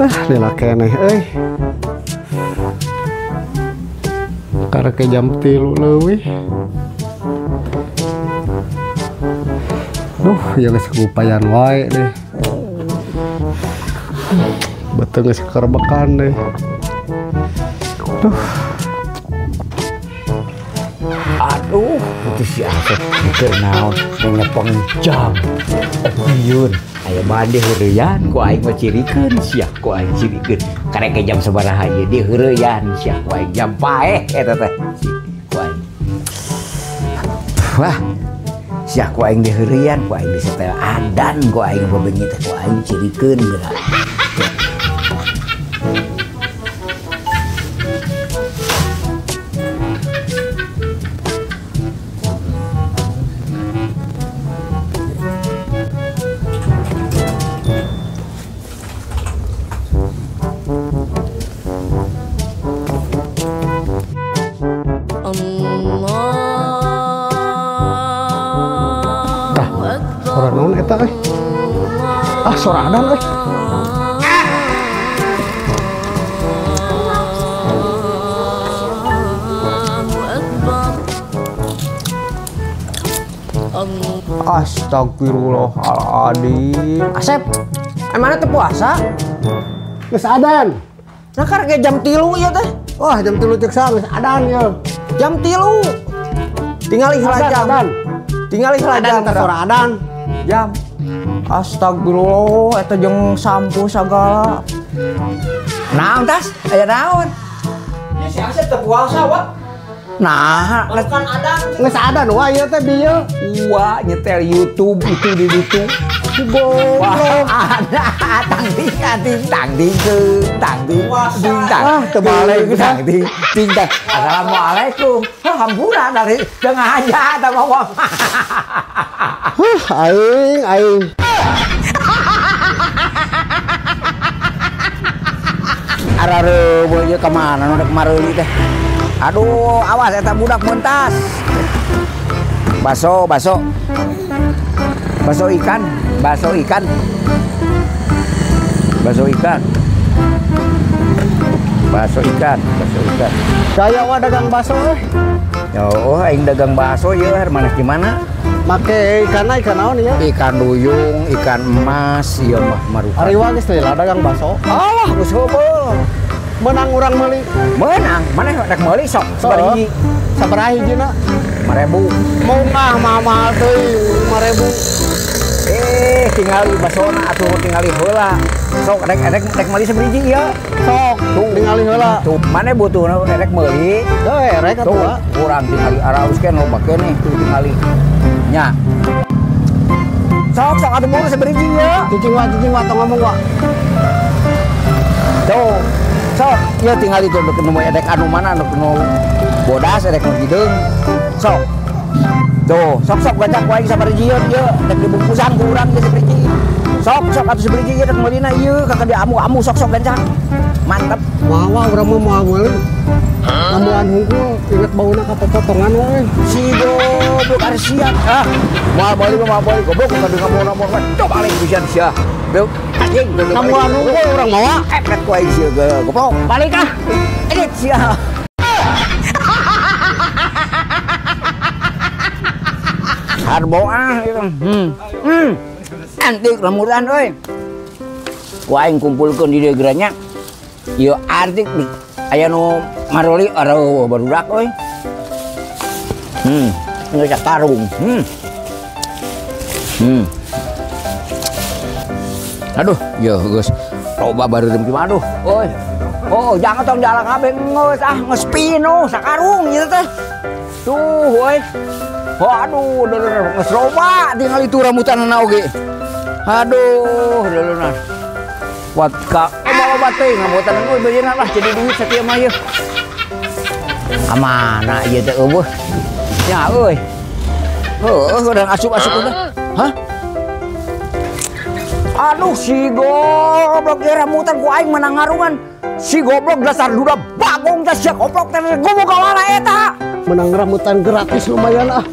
Ah, lila keneh euy. Karek jam 3 leuwih. Duh, ya geus kupayan wae deh. Beuteung geus kerbekan deh. Duh. Aduh, itu si Asep keur naon nyepeng jam. Opieun. Aya mah heureuyan ku aing mah cirikeun sia ku aing cirikeun. Karek jam sabaraha ieu di heureuyan sia ku aing jam paeh eta teh. Ku aing. Wah. Sia ku aing di heureuyan ku aing disetel adan ku aing bebengi teh ku aing cirikeun geura. Sora naon eta euy? Ah, sora adan euy. Astagfirullahaladzim. Asep, emangnya teu puasa? Geus adan. Nah, karek jam 3 ieu teh. Wah, jam 3 ceuk saha geus adan ieu. Jam 3. Tinggal heula jam. Tinggal heula jam. Sora adan. Jam. Astagfirullah, eta jeung sampo sagala. Naon tas? Aya naon? Ieu si Asep teu puasa, Wak. Nah, kan adan. Geus adan wa ieu teh bieu. Wa nyetel YouTube itu di ditu. Goblok. Tang ting ting tang ting tang ting ting tang. Ah, teu balik tang ting ting tang. Assalamualaikum. Hampura dari tengah aja eta mah. Huh, aing aing. Arareubeul ieu ka mana nu rek mareuli teh. Aduh, awas eta budak mentas. Baso, baso. Baso ikan, baso ikan. Baso ikan. Baso ikan, baso ikan. Gaya wa dagang baso euy. Oh, aing dagang baso ieu maneh di mana? Make ikan ikan naon ieu? Ikan duyung, ikan emas, ieu mah marukan. Ari wa geus lila dagang baso. Alah, geus heubeul. Menang urang meuli. Menang, maneh rek meuli sok sabaraha hiji? Sabaraha hijina? 5.000. Mongah mahal teuing 5.000. Eh, tingali basona atuh tingali heula. Sok rek rek rek meuli sabiji ieu. Sok, tingali heula. Tuh, maneh butuh rek meuli? Heuh, rek atuh. Urang tingali aralus keneh loba keneh tuh tingali. Nya. Sok sok atuh buru sabiji ieu. Cicing wa tong ngomong wa. Tuh. Sok, ieu tingali tuh nu edek anu mana nu bodas edek nu hideung. Sok. Tuh, sok-sok gacang ku aing sabariji ieu rek dibungkusan ku urang geus sabariji. Sok sok atuh sabariji ieu rek meulina ieu ka dia amu-amu sok-sok gancang. Mantep. Wah, wah urang mah moal meuli. Ambuan hungkul inget bauna ka popotongan we. Si goblok ari siap. Ah, moal meuli mah moal meuli goblok ka ngamu-ngamu. Coba balik pisan sia. Beu anjing ngamuan hungkul urang mawa. Epet ku aing sia goblok. Balik ah. Edit sia. Harbo ah gitu. Antik rambutan euy. Ku aing kumpulkeun di dieu geranya. Ieu antik aya nu maroli areuh barudak euy. Geus sakarung. Aduh, yeuh geus loba bareureum kieu aduh. Euy. Oh, jangan tong jalan kabeh geus ah geus pino sakarung ieu teh. Tuh euy. Aduh, geus loba tingali itu rambutanna oge. Aduh, dulurna. Wat ka loba teuing rambutan euy beunyeuna lah jadi duit sakieu mah ieu. Ka mana ieu teh eueuh? Nya euy. Heueuh urang asup-asup udah. Hah? Aduh si goblok ieu rambutan ku aing menang ngarungan. Si goblok dasar duda bagong teh sia goblok teh goblok ka mana eta? Menang rambutan gratis lumayan ah.